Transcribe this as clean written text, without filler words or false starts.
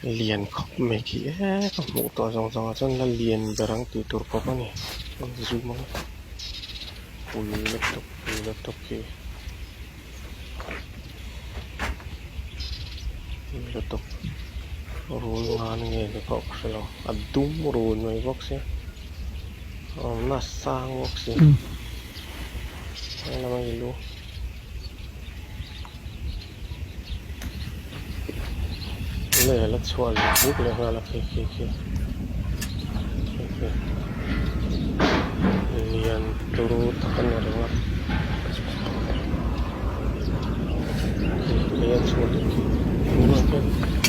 Lian khawp mai khi e ka hmuh tawh zawng zawng ah chuan la lian ber ang tih tur khawp a ni zoom ang pui lutuk pui lutuk hi pui lutuk rul ngan nge ni pawh ka hrelo a dum run mai bawk sia a awmna a sang bawk si helam a i lu. Lei la chhuah leh buk leh nghal a khi khi khi khi khi lian turu tak a ni reng a khi lei a chhuah leh khi tunah khian.